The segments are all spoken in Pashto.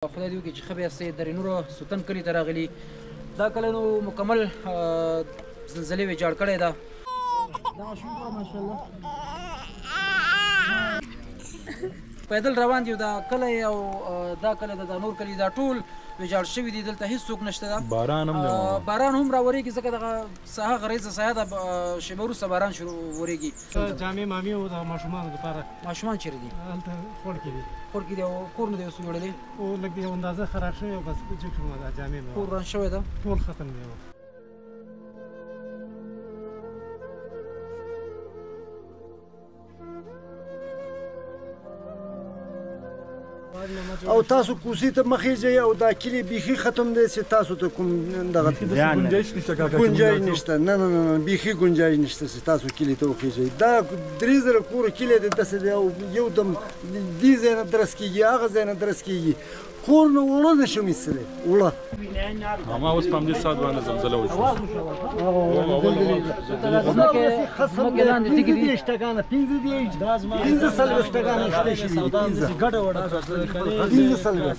خدای دې وکړي چې ښه به یاستئ. درې نورو سوتن کلي ته راغلي. دا کلی نو مکمل زلزلې ویجاړ کړی ده. دا ماشوم ګوره ماشاءالله پیدل روان دي. دا کلی او دا کلی دا نور کلی دا ټول ویجاړ شوي دي. دلته هیڅ څوک نشته ده. باران هم دی، باران هم راورېږي، ځکه دغه ساحه غریزه ساحه ده. شېبه وروسته باران شروع ورېږي. جامې مامې او د ماشومانو دپاره. ماشومان چېرې دي؟ هلته خوړ کې دي. خوړ کې دي. او کور نه دی اوس ویړلی؟ او لږ یو اندازه خراب شوی او بس جګ شو. دا جامې مې کور وران شوی ده، ټول ختم دی. او تاسو کوسي ته مخې او دا کلی بیخي ختم دی چې تاسو ته کوم دغه گنجایش نشته کاکا؟ گنجایش نشته. نه نه نه، بیخي گنجایش نشته چې تاسو کلی ته وخیژئ. دا 3000 کور کلی دی داسې دی، او یو دم دې ځای نه درس کېږي، هغه ځای نه درس کېږي. کور نه اوړه نه شم ایستلی، اوړه. ما اوس په همدې ساعت باندې زلزله وشوه. ځمکې لاندې تیږې دي. 35 ټکانه، 35، 45 ټکانه شته شوي دي. 45.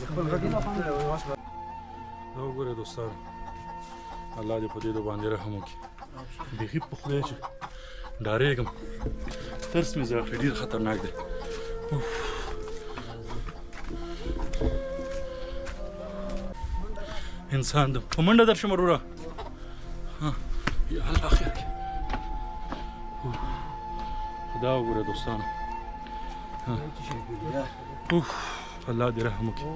دا وګورئ دوستان، الله دې په دې باندې رحم وکړي. بیخي په خدای چې ډارېږم، ترس مې زړه، ډېر خطرناک دی. انسان د په منډه درشم وروره. یا الله خیر کې. دا وګوره دوستانو، اوف، الله دې رحم وکړي،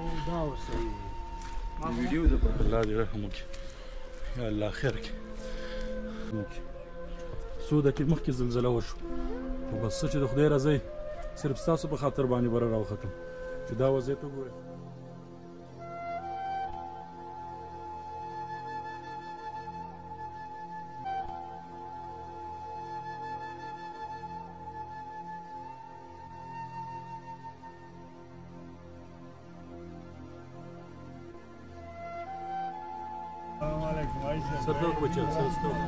الله دې رحم وکړي، یا الله خیر کې. څو دقیقې مخکې زلزله وشو، خو بس څه چې د خدای رضا، صرف ستاسو په خاطر باندې بره راوختم چې دا وضعیت وګورئ. سردوک بچا سردوک.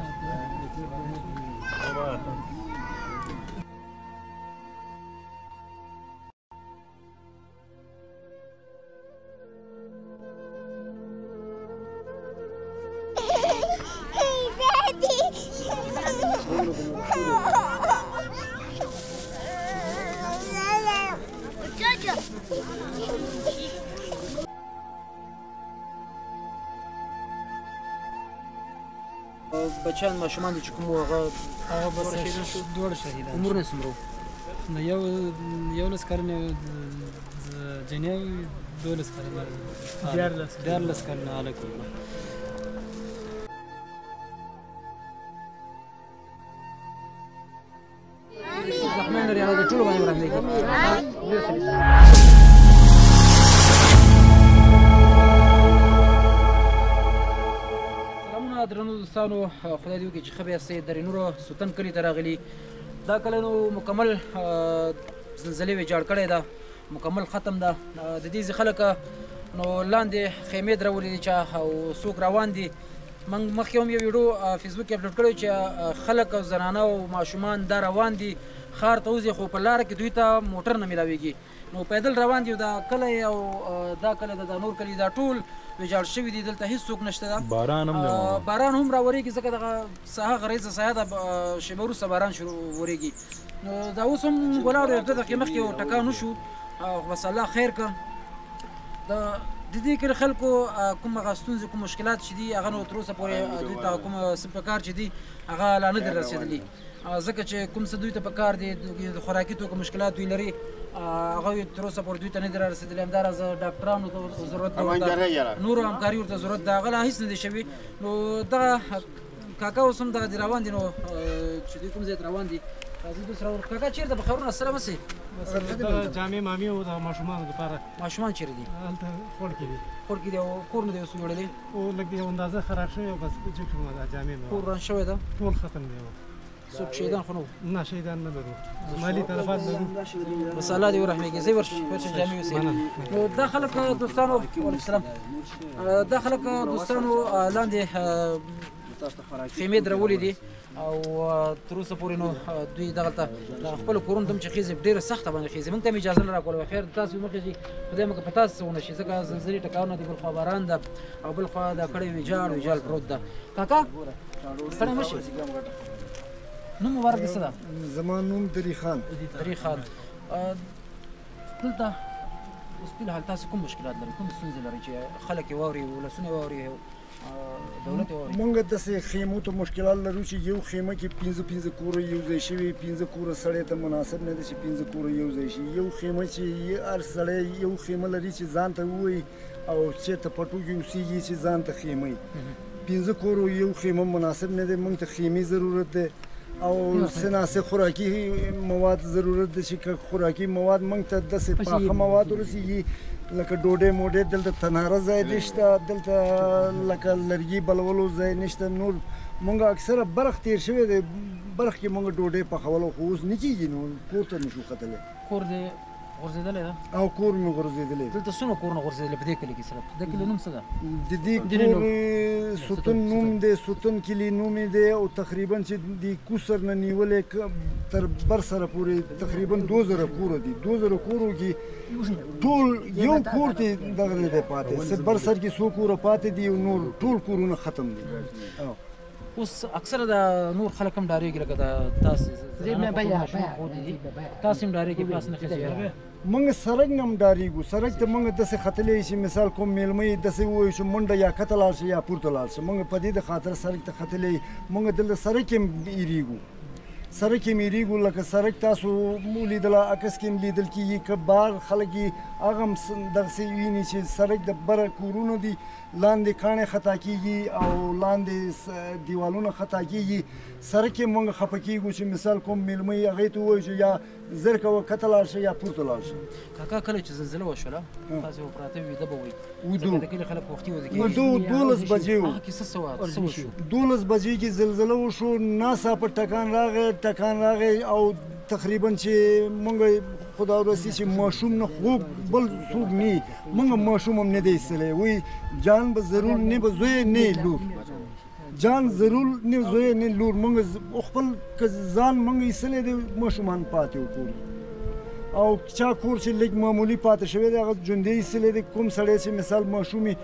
بچیان ماشومان دي چې کوم هغه هغه بس دواړه شهیدان. عمرونه څومره وو؟ نو یو 11 کلن جنۍ، 12 کلن، 13 کلن هلک و. زخمیان لري، هغه د ټولو باندې ورحمېږي. سلامونه درنو دوستانو، خدای دې وکړي چې ښه به یاستئ. درې نورو سوتن کلي ته راغلي. دا کلی نو مکمل زلزلې ویجاړ کړی ده، مکمل ختم ده. د دې ځای خلک نو لاندې خیمې درولې دي چا او څوک روان دي. موږ مخکې هم یو ویډیو فیسبوک کې اپلوډ کړی چې خلک او زنانه او ماشومان دا روان دي ښار ته وځي، خو په لاره کې دوی ته موټر نه میلاویږي، نو پیدل روان دي. دا کلی او دا کلی دا نور کلی دا ټول ویجاړ شوي دي. دلته هیڅ څوک نشته ده. باران هم دی، باران هم راورېږي، ځکه دغه ساحه غریزه ساحه ده. شېبه وروسته باران شروع ورېږي. نو دا اوس هم ولاړ یو 2 دقیقې مخکې یو ټکان وشو، خو بس الله خیر کړه. د دې کلي خلکو کوم هغه ستونزې کوم مشکلات چې دي هغه نو تر اوسه پورې دوی ته کوم څه پکار چې دي هغه لا نه دي رسېدلي، ځکه چې کوم څه دوی ته پکار دي، د خوراکي توکو مشکلات دوی لري، هغه تر اوسه پورې دوی ته نه دي را رسېدلي. همداراز ډاکټرانو ته ضرورت ده، نورو همکاري ورته ضرورت ده، هغه لا هېڅ نه دي شوي. نو دغه کاکا اوس هم دغه دي روان دي، نو چې دوی کوم ځای ته روان دي راځي دوی سره. کاکا چېرته په خیرونه؟ السلام علیکم. جامې مامې او د ماشومانو دپاره. ماشومان چېرې دي؟ هلته خوړ کې دي. خوړ کې دي. او کور نه دی اوس ویړلی؟ او لږ یو اندازه خراب شوی او بس جګ شو. دا جامې مې کور وران شوی ده، ټول ختم دی. څوک شهیدان خو نه وو؟ نه، شهیدان نه لرو، مالي تلفات لرو. بس الله دې ورحمېږي. ځئ ورشئ ورشئ جامې یوسئ. نو دا خلک دوستانو، وعلیکم السلام، دا خلک دوستانو لاندې خیمې درولې دي او تر اوسه پورې نو دوی دغلته خپلو کورونو ته هم چې خېزې ډېره سخته باندې خېزې، موږ ته هم اجازه نه راکوله. خیر تاسو مه خېژئ، خدای مه که په تاسو څه ونه شي، ځکه زلزلې ټکاونه دي، بل خوا باران ده او بل خوا دا کړی ویجاړ ویجاړ پروت ده. کاکا ستړی مه شې، نوم مبارک دې څه ده؟ زما نوم دري خان. دري خان، دلته اوس فی تاسو کوم مشکلات لرئ، کوم ستونزې لرئ چې خلک یې واوري، ولسونه یې واوري، دولت یې واوري؟ مونږ داسې خیمو ته مشکلات لرو چې یو خیمه کې پنځه پنځه کوره یو ځای شوي، پنځه کوره سړی ته مناسب نه ده چې پنځه کوره یو ځای شي. یو خیمه چې هر سړی یو خیمه لري چې ځان ته ووایي او چېرته پټو کې اوسېږي چې ځان ته خیمه وي. پنځه کورو یو خیمه مناسب نه دی، مونږ ته خیمې ضرورت دی او څه ناڅه خوراکي مواد ضرورت دی چې که خوراکي مواد موږ ته داسې پاخه مواد ورسېږي لکه ډوډۍ موډۍ. دلته تناره ځای نشته، دلته لکه لرګي بلولو ځای نشته. نور موږ اکثره برق تېر شوی دی، برق کې موږ ډوډۍ پخولو خو اوس نه کېږي، نو کور ته نشو ختلی. کور دې غورځېدلی ده؟ او کور مې غورځېدلی. دلته څومره کورونه غورځېدلي په دې کلي کې؟ صرف د کلي نوم څه ده؟ د دې کور ستون نوم دی، ستون کلي نوم یې دی. او تقریبا چې د کوسر نه نیولې تر بر سره پورې تقریبا 2000 کوره دي. 2000 کورو کې ټول یو کور ته دغه دی پاتې، څه بر سر کې څو کوره پاتې دي او نور ټول کورونه ختم دي. اوس اکثره د نور خلک هم ډارېږي، لکه دا تاسې تاسې هم ډارېږي، پاس نه خېژئ؟ موږ سړک نه هم ډارېږو. سړک ته موږ داسې ختلی چې مثال کوم مېلمه یې داسې ووایو چې منډه یا کښته لاړ شي یا پورته لاړ شي، موږ په دې د خاطر سړک ته ختلی. موږ دلته سړک هم ایرېږو، سړک هم ایرېږو. لکه سړک تاسو ولیدله، عکس کې هم لیدل کېږي که بهر خلک یې هغه هم دغسې ویني چې سړک د بره کورونه دي، لاندې کاڼې خطا کېږي او لاندې دیوالونه خطا کېږي. سړک یې موږ خفه کېږو چې مثال کوم مېلمه یې هغې ته ووایو چې یا زر کوه کښته لاړ شه یا پورته لاړ شه. کاکا کله چې زلزله وشوله تاسې به پراته ویده به وئ، ویده ځکه د کلي خلک وختي ویده کېږي. ویده وو، 12 بجې وو. هغه کیسه څه وه، څه وشو؟ 12 بجې کې زلزله وشو، ناڅاپه ټکان راغی، ټکان راغی او تقریبا چې موږ خدا ورسي چې ماشوم نه خوب بل څوک نه، موږ ماشوم هم نه دی ایستلی. وایي جان به ضرور نه به زوی نه لور، جان ضرور نه زوی نه لور. موږ خپل که ځان موږ ایستلی دی، ماشومان پاتې وو کور. او چا کور چې لږ معمولي پاتې شوی دی هغه ژوندی ایستلی دی. کوم سړی چې مثال ماشومې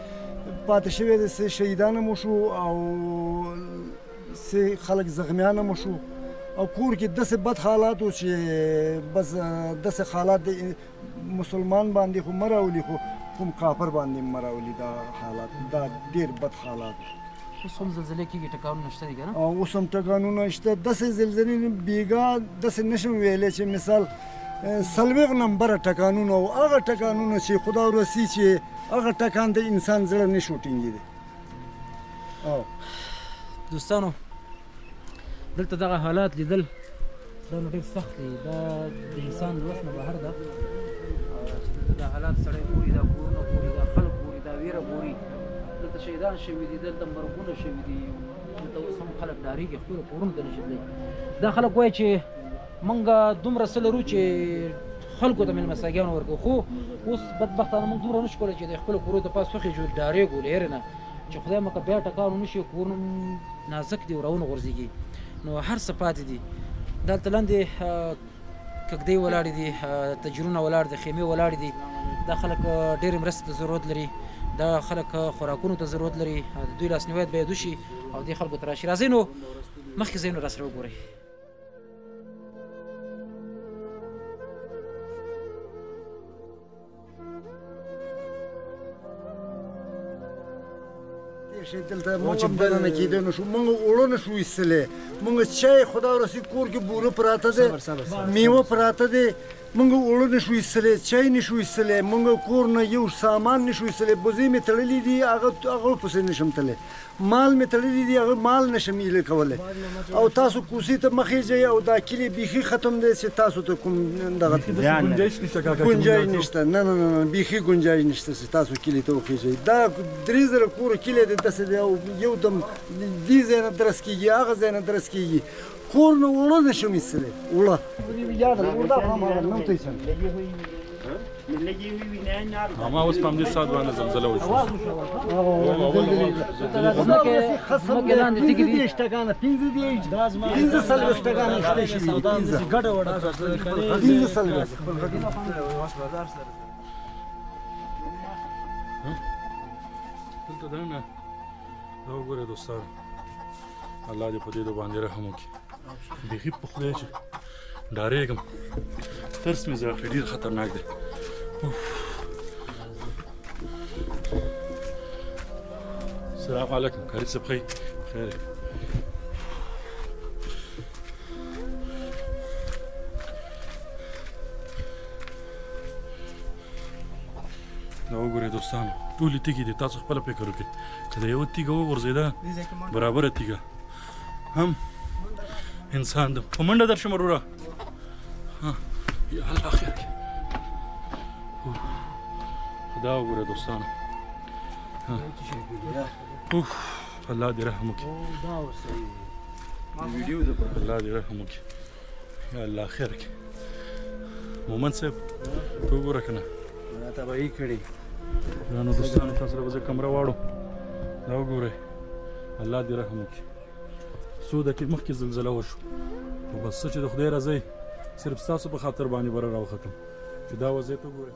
پاتې شوی دی، څه شهیدان هم وشو او څه خلک زخمیان هم وشو. او کور کې داسې بد حالات و چې بس داسې حالات د مسلمان باندې خو مه راولي، خو کوم کافر باندې مه راولي دا حالات، دا ډېر بد حالات. اوس هم زلزلې کېږي، ټکانونه شته دي که نه؟ او اوس هم ټکانونه شته. داسې زلزلې بېګا داسې نشم ویلی چې مثال 40 نمبره ټکانونه او هغه ټکانونه چې خدا ورسي چې هغه ټکان د انسان زړه نه شو ټینګېدی. دوستانو دلته دغه حالات لیدل دا نو ډېر سخت دی، دا د انسان له وس نه بهر ده چې دلته دا حالات سړی ګوري، دا کورونه ګوري، دا خلک ګوري، دا ویره ګوري. دلته شهیدان شوي دي، دلته مرګونه شوي دي، دلته اوس هم خلک ډارېږي، خپلو کورونو ته نشي تللی. دا خلک وایي چې موږ دومره څه لرو چې خلکو ته مېلمستیاګانو ورکوو، خو اوس بدبختانه موږ دومره نشو کولی چې د خپلو کورو ته پاس وخېژو، ډارېږو له یېرې نه چې خدای مه که بیا ټکان ونه شي، کورونه نازک دي او راونه غورځېږي. نو هر څه پاتې دي. دلته لاندې کږدۍ ولاړې دي، تجرونه ولاړ دي، خیمې ولاړې دي. دا خلک ډېرې مرستې ته ضرورت لري، دا خلک خوراکونو ته ضرورت لري، د دوی لاسنیوی باید وشي او دې خلکو ته راشي. راځئ نو مخکې ځایونه راسره وګورئ. دلته موږ هم دننه کېدی نه شو، موږ اوړه نه شو ایستلی، موږ چای خدا ورسي کور کې بوره پراته دی، میوه پراته دی، موږ اوړه نه شو ایستلی، چای نه شو ایستلی، موږ کور نه یو سامان نه شو ایستلی. بوزې مې تړلې دي، هغه پسې نه شم تللی، مال مې تړلي دي، هغه مال نه شم ایله کولی. او تاسو کوڅې ته مه خېژئ او دا کلی بیخي ختم دی چې تاسو ته کوم دغه ګنجایش نشته. نه نه نه، بیخي ګنجایش نشته چې تاسو کلي ته وخېژئ. دا 3000 کور کلی دی داسې دی او یو دم دې ځای نه درس کېږي، هغه ځای نه درس کېږي. کور نه اوړه نه شم ایستلی، اوړه. ما اوس په همدې ساعت باندې زلزله وشوه. ځمکې لاندې تیږې دي. 45 ټکانه شته شوي دي. 45. دلته دننه دا وګورئ دوستان، الله دې په دې باندې رحم وکړي. بیخي په خدای چې ډارېږم، ترس مې زړه کړی، ډېر خطرناک دی. السلام علیکم قاري صاحب، خیر خیر. دا وګورئ دوستانو، ټولې تیږې دي. تاسو خپله فکر وکړئ که د یوه تیږه وغورځېده، برابره تیږه هم انسان ده. په منډه درشم وروره. یا الله خیر کړي. دا وګوره دوستانو، اوف الله دې رحم وکړي، الله دې رحم وکړي، یا الله خیر کړي. مومند صاحب ته وګوره که نه تباهي کړې. ګرانو دوستانو، تاسو له به زه کمره واړو. دا وګورئ، الله دې رحم وکړي. څو دقیقې مخکې زلزله وشو، خو بس څه چې د خدای رضا صرف ستاسو په خاطر باندې بره راوختم چې دا وضعیت وګورئ.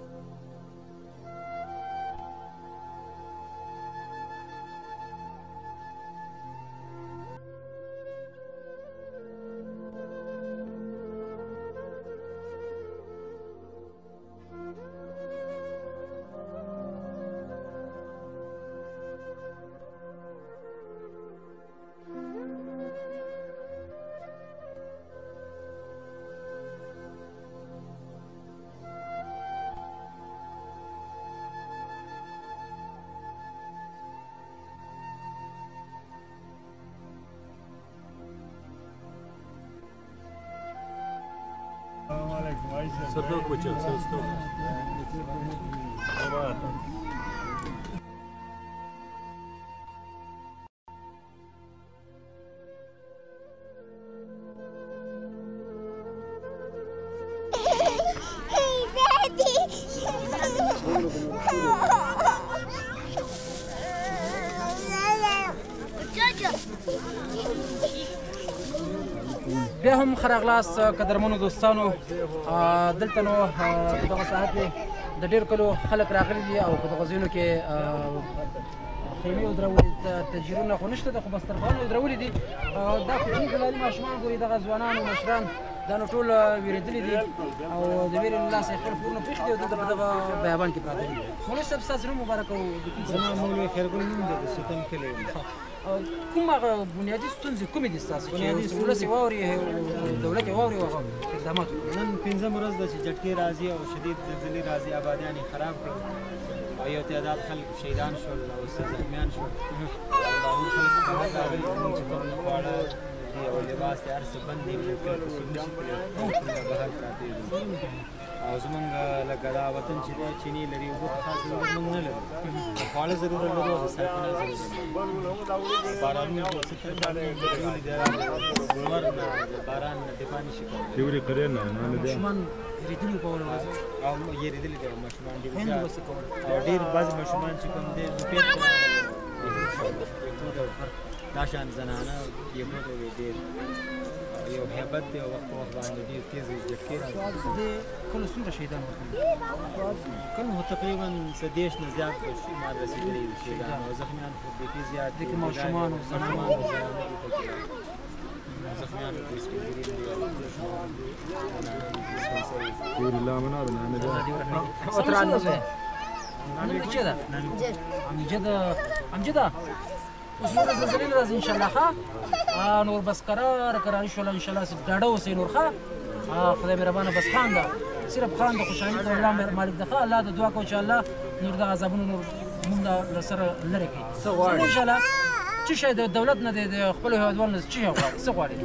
سردار بچا سردار. بیا هم ښه راغلاست قدرمنو دوستانو. دلته نو په دغه ساحه کې د ډېر کلو خلک راغلي دي او په دغه ځایونو کې خیمې ودرولي، تجیرونه خو نشته ده، خو دسترخوانونه ودرولي دي. دا کوچني ګلالي ماشومان ګوري، دغه ځوانان او مشران دا نو ټول وېرېدلي دي او د وېرې له لاسه یې خپل کورونه پرېښي دي او دلته په دغه بیابان کې پراته دي. مولوي صاحب ستاسو نوم مبارک او زما مولوي خیرګل نوم دی، د ستم کلی. کوم هغه بنیادي ستونزې کومې دي ستاسو چې ولس یې واوري، دولت یې واوري او هغه اقدامات وکړي؟ نن پنځم ورځ ده چې جټکې راځي او شدید زلزلې راځي، آبادیان یې خراب کړل او یو تعداد خلک شهیدان شول او څه زخمیان شول. او دا نور خلک بهر راغلي، زموږ چې کوم خواړه دي او لباس دی هر څه بند دي، موږ کله ته څوک نشي تللی، بهر پراته دي. او زمونږ لکه دا وطن چې دی چینې لري، اوبه خو خاص ضرورت موږ نه لرو، خواړه ضرور لرو او د سرپناه ضرور لرو. بارانونه خو څه تر نیولي دي، لمر نه د باران نه دفاع نه شي کولی. ماشومان یېرېدلي په اوله ورځ او یېرېدلي دي، ماشومان ډېر خویندې زیات به څه کول؟ او ډېر بعضې ماشومان چې کوم دی زوپېد دا شان زنانه یهود وي، ډېر یو هیبت دی او وخت په وخت باندې ډېر تیز جټکې راځي. دې کله څومره شهیدان ورکړي؟ کله خو تقریبا څه 30 نه زیات شمار رسېدلی دي شهیدان او زخمیان خو بیخي زیات دي. دې کې ماشومان او زنانه ماشومان او زنانه دي پکې، زخمیان دي، سپین ږیري دي، ماشومان دي، زنانه دي، سپین سري دي. ستران نوم دې چه ده؟ امجد. امجده اوس نور زلزلې نه راځي انشاءالله. ښه نور بس کرار کرار انشاءالله، انشاءالله صرف ډاډه اوسئ نور. ښه خدای مهربانه، بس خان ده، صرف خان ده، خوشحالي ته الله مالک ده. ښه الله ته دعا کوو چې الله نور دغه عذابونه نور موږ له سره لرې کړي. څه غواړي انشاءالله؟ څه شی د دولت نه دی، د خپلو هېوادوالو نه څه شی غواړي؟ څه غواړي؟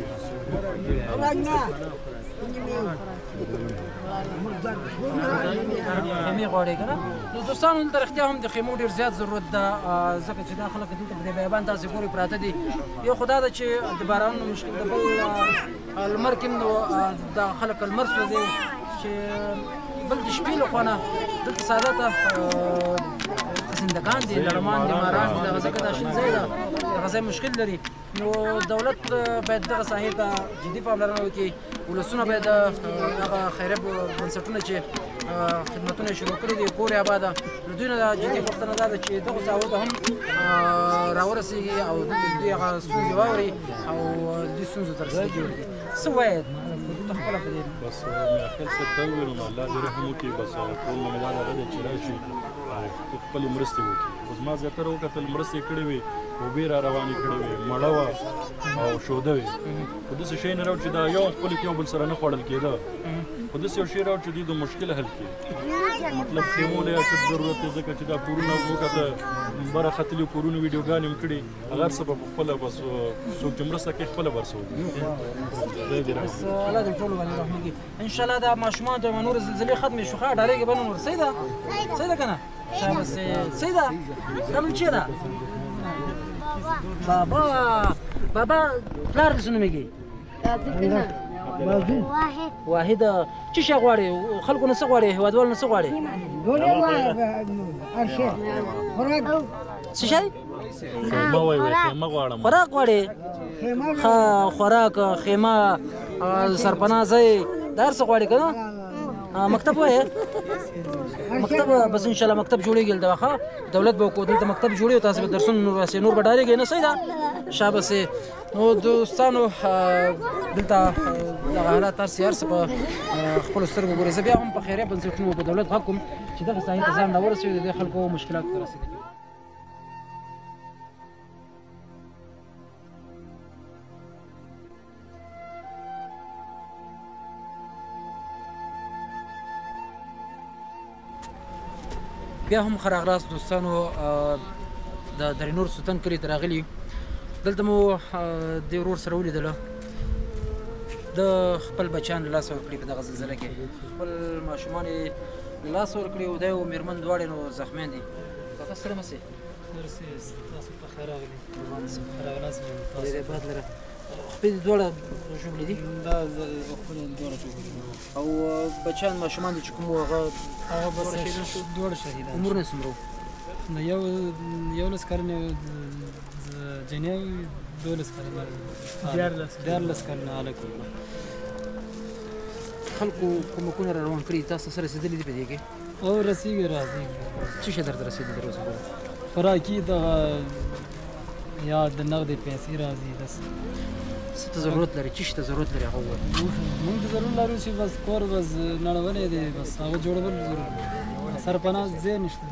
خیمې غواړي که نه؟ نو دوستانو دلته رښتیا هم د خیمو ډېر زیات ضرورت ده، ځکه چې دا خلک دلته په دې بیابان تاسې ګورئ پراته دي. یو خو دا ده چې د بارانونو مشکل د بل لمر کې نو دا خلک لمر سوځي چې بل د شپې له خوا نه دلته ساده ته زندګان دي، لړمان دي، ماران دي، دغه ځکه دا شین ځای ده، دغه ځای مشکل لري. نو دولت باید دغه ساحې ته جدي پاملرنه وکړي. ولسونه باید هغه خیریه بنسټونه چې خدمتونه یې شروع کړي دي، کور یې اباده، له دوی نه دا جدي غوښتنه دا ده چې دغو ساحو ته هم راورسېږي او دلته د دوی هغه ستونزې واوري او د دوی ستونزو ته رسیدګي وکړي. څه وایې ته خپله په دې؟ بس میاخېل صاحب ته وویل نو الله دې رحم وکړي. بس ټول معاملات هغه دی چې راشي او خپلې مرستې وکړي. اوس ما زیاتره وکتل مرستې کړې وې، اوبې را روانې کړې وې، مړه وه او شوده وې، خو داسې شی نه راوړ چې دا یو خپلو کې یو بل سره نه خوړل کېده. خو داسې یو شی راوړ چې دوی د مشکل حل کړي. مطلب خیمو له اشد ضرورت دی، ځکه چې دا کورونه وکته بره ختلي کورونو ویډیوګانې هم کړي، هغه هر څه به په خپله بس څوک چې مرسته کوي خپله به هر څه وکړي. خدای دې رحم بس الله دې ټولو باندې رحم وکړي ان شاء الله. دا ماشومان ته نور زلزلې ختمې شو، ښه ډارېږي به نه نور. صحیح ده، صحیح ده که نه؟ شابه صحیح ده. دا بل چیرې ده؟ بابا بابا پلار دې څه نومېږي؟ واحد. څه شی غواړې؟ خلکو نه څه غواړې؟ هېوادوالو نه څه غواړې؟ څه شی؟ خیمه وایي، خیمه غواړم. خوراک غواړې؟ ښه، خوراک، خیمه، سرپناه ځای، دا هر څه غواړې که نه؟ مکتب وایې؟ مکتب بس ان شاء الله مکتب جوړېږي دلته. ښه، دولت به وکړو دلته مکتب جوړېږي، تاسو به درسونه نور راسئ، نور به ډارېږئ نه. صحیح ده، شابه. نو دوستانو دلته دغه حالات هر څه هر څه په خپلو سترګو ګورئ. زه بیا هم په خیریه بنسټونو په دولت غږ کوم چې دغه ساحې ته ځان راورسوي، د دې خلکو مشکلاتو ته رسېدګي. بیا هم ښه راغلاست دوستانو، د درې نور سلطان کلي ته راغلي. دلته مو دې ورور سره ولیدله، د خپل بچیان له لاسه ورکړي په دغه زلزله کې، خپل ماشومان یې له لاسه ورکړي او دی او مېرمن دواړې نو زخمیان دي. کاکا ستړی مه سې. تاسو په خیر راغلي. قربان سم. ښه راغلاست. خدای دې آباد لره. خپې دې دواړه ژوبلې دي؟ دا خپلې دواړه ژوبلې دي. او بچیان ماشومان دي چې کوم وو هغه؟ هغه بس دواړه شهیدان. عمرونه یې څومره وو؟ 11 کلن جنۍ، 12 کلن، 13 کلن هلک وو. خلکو کومکونه را روان کړي، تاسو سره رسېدلي دي په دې کې؟ او رسېږي، راځي. څه شی درته رسېدلي تر اوسه پورې؟ خوراکي دغه یا د نغدې پیسې راځي. بس څه ته ضرورت لري؟ څه شي ته ضرورت لري هغه ووایه. موږ ته ضرورت لرو چې بس کور بس نړولی دی، بس هغه جوړول ضرور، سرپناه ځای نشته.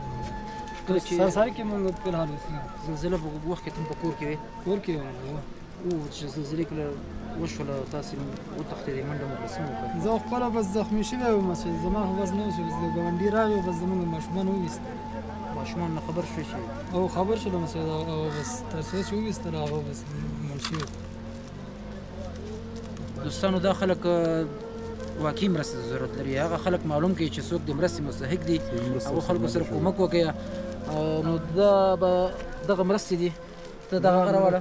سر سر کې موږ په الحال اوسېږو. زلزله په وخت کې تم په کور کې وې؟ کور کې وم. او چې زلزلې کله وشوله تاسې وتښتېدئ، منډه مو کړه، څه مو وکړه؟ زه خپله بس زخمي شوی وم چې زما خو بس نه شو، بس د ګاونډي راغی، بس زموږ ماشومان وویستل. ماشومان نه خبر شوې چې؟ او خبر شولم چې بس تر څو چې وویستل هغه بس مړ شوي. دوستانو دا خلک واقعي مرستې ته ضرورت لري. هغه خلک معلوم کړي چې څوک د مرستې مستحق دي، هغو خلکو سره کومک وکړي. نو دا به دغه مرستې دي. ته دغه هغه راوړه.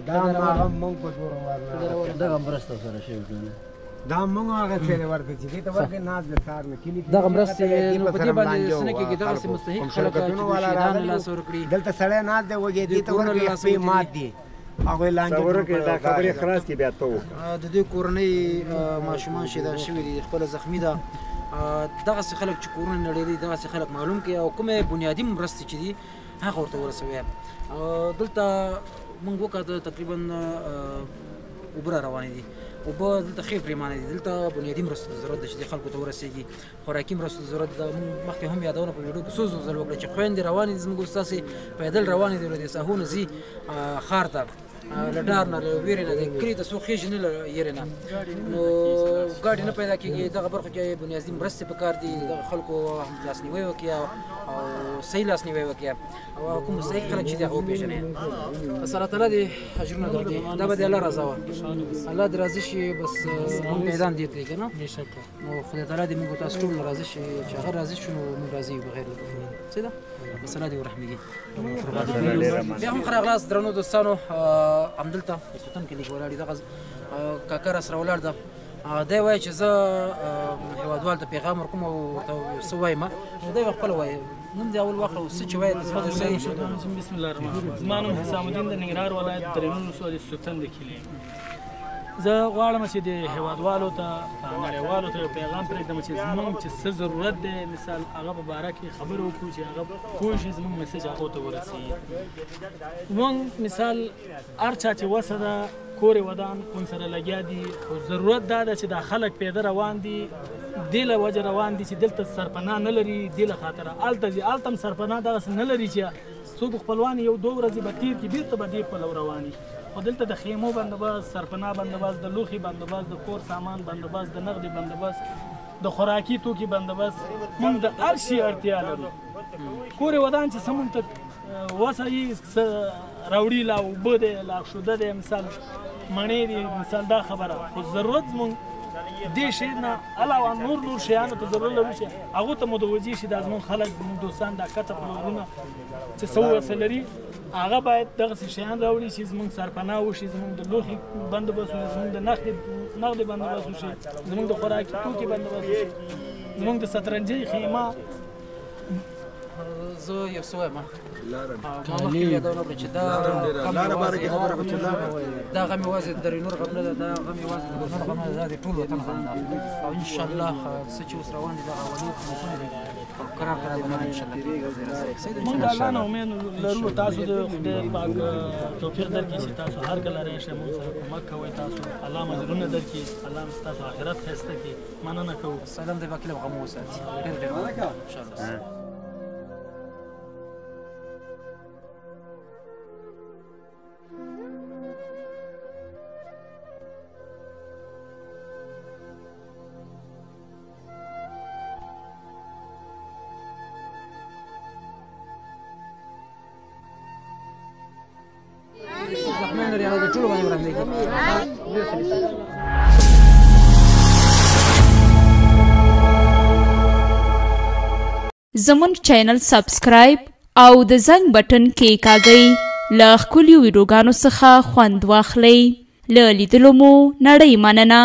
دا هغه موږ په زور دغه مرسته سره شوې کنه، دا موږ هغه څه ورکړي چې دې ته ورکړي ناز د سار نه کلي دغه مرستې. نو په دې باندې څه نه کېږي، دغسې مستحق خلک چې شهیدان له لاسه ورکړي. دلته سړی ناز دی وږی، دې ته ورکړي، خپې مات دي، هغوی لاندې ورکړي. دا خبرې خلاص کړي بیا ته وکړه. د دې کورنۍ ماشومان شهیدان شوي دي، خپله زخمي ده. دغسې خلک چې کورونه نړېدلي، دغسې خلک معلوم کړي او کومې بنیادي مرستې چې دي هغه ورته ورسوي. دلته موږ وکاته تقریبا اوبه را روانې دي، اوبه دلته ښې پرېمانه دي. دلته بنیادي مرستو ته ضرورت ده چې دې خلکو ته ورسېږي، خوراکي مرستو ته ضرورت ده. موږ مخکې هم یادونه په ویډیو کې څو څو ځل وکړه چې خویندې روانې دي زموږ ستاسې پیدل روانې دي، له دې ساحو نه ځي ښار ته، له ډار نه له ویرې نه، د کلي ته څوک خېژي نه له یرې نه، نو ګاډي نه پیدا کېږي. دغه برخو کې بنیادي مرستې پکار دي، دغه خلکو لاسنیوی وکړي او صحیح لاسنیوی وکړي او کوم مستحق خلک چې دي هغه وپېژني. بس الله تعالی دې اجرونه درکړي، دا به د الله رضا وه، الله دې راضي شي. بس موږ میدان دې کړي که نه، نو خدای تعالی دې موږ تاسو ټول راضي شي، چې هغه راضي شو نو موږ راضي یو بغیر له کفر. صحیح ده، بس الله دې ورحمېږي. بیا هم ښه راغلاست درنو دوستانو، همدلته په سلطان کلي کې ولاړ یو. دغه کاکا راسره ولاړ ده، دی وایي چې زه هېوادوال ته پیغام ورکوم او ورته یو څه وایم. نو دی خپله وایي، نوم دې اول واخله او څه چې وایې. بسم الله الرحمن الرحیم. زما نوم حسام الدین د ننګرهار ولایت درېنور ولسوالۍ سوتن د کلي. زه غواړم چې د هېوادوالو ته نړیوالو ته یو پیغام پرېږدم چې زموږ چې څه ضرورت دی، مثال هغه په باره کې خبرې وکړو چې هغه پوه شي، زموږ message هغو ته ورسېږي. موږ مثال هر چا چې وسه ده کور یې ودان موږ سره لګیا دي، خو ضرورت دا ده چې دا خلک پیاده روان دي، دې له وجه روان دي چې دلته سرپناه نه لري، دې له خاطره هلته ځي، هلته هم سرپناه دغسې نه لري چې څوک خپلوان یو دوه ورځې به تېر کړي بېرته به دې پلو روان وي. خو دلته د خیمو بندوبست، سرپناه بندوبست، د لوښي بندوبست، د کور سامان بندوبست، د نغدې بندوبست، د خوراکي توکي بندوبست، موږ د هر شي اړتیا لرو. کور یې ودان چې څه موږ ته وسه یې څه راوړي، لا اوبه دی، لا شوده دی، مثال مڼې دي، مثال دا خبره. خو ضرورت زموږ دې شی نه علاوه نور نور شیانو ته ضرورت لرو چې هغو ته متوجه شي. دا زموږ خلک، زموږ دوستان، دا کته پلورونه چې څه وسه لري هغه باید دغسې شیان راوړي چې زموږ سرپناه وشي، زموږ د لوښي بندوبست وشي، زموږ د نغدې بندوبست وشي، زموږ د خوراکي توکي بندوبست وشي، زموږ د سترنجۍ خیمه. زه یو څه وایم. ما مخکې یادونه وکړه چې دا دا غم یوازې د درېنور غم نه ده، دا غم یوازې د ګورنر غم نه ده، دا د ټول وطن غم ده. او انشاءالله څه چې اوس روان دي دغه اولي حکومتونه دي او قرار قرار به انشاءالله. موږ د الله نه امید لرو، تاسو د خدای پاک توفیق درکړي چې تاسو هر کله راشئ موږ سره کومک کوئ. تاسو الله اجرونه درکړي، الله ستاسو آخرت ښایسته کړي. مننه کوو. سلام دی باقي له غمو وساتي. ډېر ډېر انشاءالله. زموږ چینل subscribe او د زنګ بټن کېکاږئ. له ښکلیو ویډیوګانو څخه خوند واخلئ. له لیدلو مو نړۍ مننه.